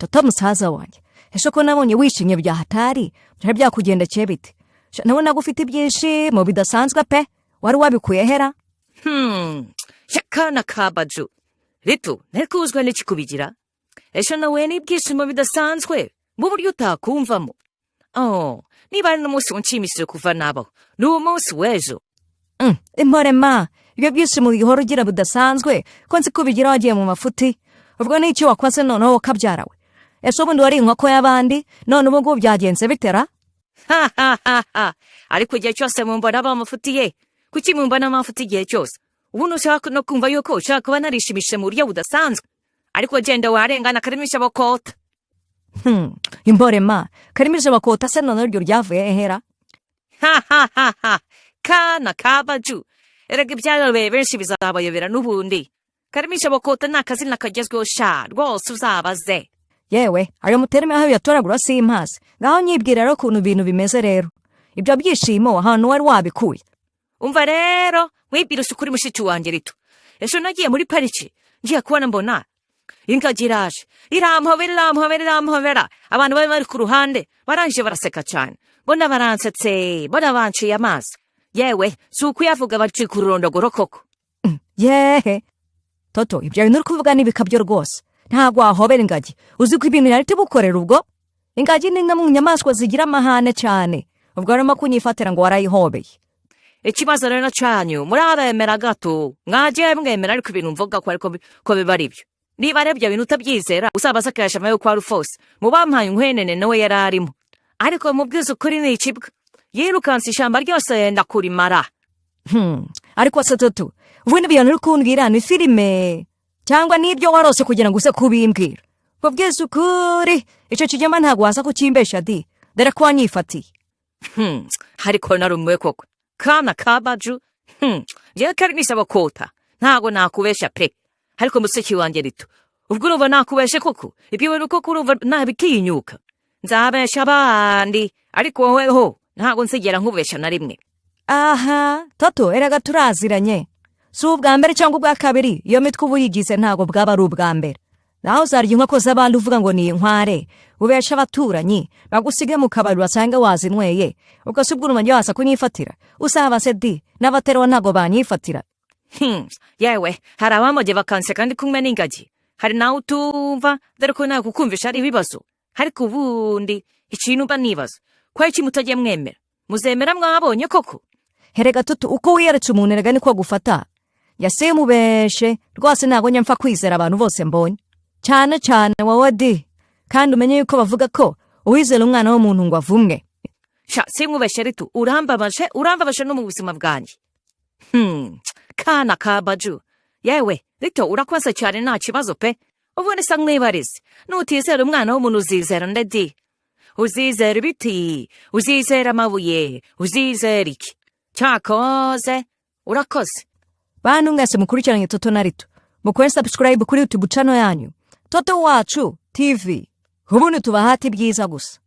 Toto musaza wanjye, ese ko nabonye wishimye bya hatari, byari byakugendekeye bite? Sha, nabonaga ufite ibyishimo bidasanzwe pe, wari wabikuye hera? Kana ka baju rito, ntekuzwa n'ikikubigira. Ejo nawe n'ibyishimo bidasanzwe mu buryo utakumvamo. Oh, niba ari n'umunsi unshimishije kuva nabaho, ni umunsi w'ejo. Impore ma, ibyo byishimo uhora ugira bidasanzwe ko nzi ko ubigira wagiye mu mafuti, ubwo n'icyo wakoze noneho ukabyara we? Ese ubundi wari inkoko y'abandi, none ubu ngubu byagenze bitera? Ha ha ha ha! Ariko igihe cyose mumbona bamufutiye, kuki mumbona amafuti igihe cyose? Ubu ntushaka no kumva yuko ushaka kuba narishimishije mu buryo budasanzwe, ariko genda warengana, karimisha bakota. Impore ma, karimije bakota se noneho iryo ryavuye hera? Ha ha ha ha! Kana kabaju, erega ibyayobeye benshi bizabayobera n'ubundi. Karimisha bakota ni akazina kagezweho sha, rwose uzabaze. Yewe, ayo mutereme aho uyatoragura simpazi. Ngaho nyibwira rero ukuntu ibintu bimeze rero, ibyo byishimo ahantu wari wabikuye. Umva rero nkwibwira ukuri, mushiki wanjye rito, ejo nagiye muri pariki, ngiye kubona mbona ingagi iraje, irampobera, irampobera, irampobera. Abantu bari bari ku ruhande barangije baraseka cyane, mbona baransetse, mbona banciye amazi. Yewe, si ukuyavuga, bacika ururondogoro koko. Yehe Toto, ibyo bintu uri kuvuga ni ibikabyo rwose, ntabwo wahobera ingagi. Uzi ko ibintu yari tubukorera? Ubwo ingagi ni imwe mu nyamaswa zigira amahane cyane, ubwo arimo kunyifatira ngo warayihobeye. Ikibazo rero cyanyu, murabemera gato, mwagiye mwemera. Ariko ibintu mvuga ko ariko ko biba ari byo. Niba ari ibyo bintu utabyizera, uzabaze akayashama yuko wari ufose mu bampaye inkwenene, nawe yari arimo. Ariko mubwiza ukuri, ni ikibwa yirukanse ishyamba ryose yenda kurimara. Ariko se Toto, ubundi ibintu uri kumbwira ni filime cyangwa n'ibyo warose kugira ngo uze kubimbwira? Kubwiza ukuri, icyo kinyoma ntabwo waza kukimbesha di, dore ko wanyifatiye. Ariko narumiwe koko, kana kabaju. Njyewe kari nisaba kota, ntabwo nakubesha pe. Ariko museki wanjye rito, ubwo urumva nakubeshe koko? Ibyo bintu koko urumva nabitinyuka? Nzabesha abandi, ariko woweho ntabwo nzigera nkubesha na rimwe. Aha Toto, erega turaziranye, si ubwa mbere cyangwa ubwa kabiri. Iyo mitwe uba uyigize, ntabwo bwaba ari ubwa mbere. Naho uzarya inkoko z'abandi uvuga ngo ni inkware, ubesha abaturanyi bagusige mu kabari basanga wazinyweye. Ubwo si ubwo urumva waza kunyifatira? Usaba se di, n'abaterwa ntabwo banyifatira. Yewe, hari abamoge bakanseka ndi kumwe n'ingagi, hari nawe utumva, dore ko nawe kukumvisha ari ibibazo. Ariko ubundi ikintu mba nibaza, ko iki mutajya mwemera, muzemera mwabonye koko? Herega Toto, uko wiyeretse umuntu erega niko agufata. Yasimubeshe rwose, ntabwo njya mpfa kwizera abantu bose mbonye, cyane cyane wowe di. Kandi umenye yuko bavuga ko uwizera umwana w'umuntu ngo avumwe. Sha, sinkubeshe rito, urambabaje, urambabaje no mu buzima bwanjye. Kana ka baju. Yewe rito, urakoze cyane, nta kibazo pe. Ubundi sa mwibarize, nutizera umwana w'umuntu uzizera nde di? Uzizera ibiti, uzizera amabuye, uzizera iki? Cyakoze urakoze. Bantu mwese mukurikiranye Toto na Rito, mukore subscribe kuri YouTube channel yanyu Toto Wacu TV, ubundi tubahate ibyiza gusa.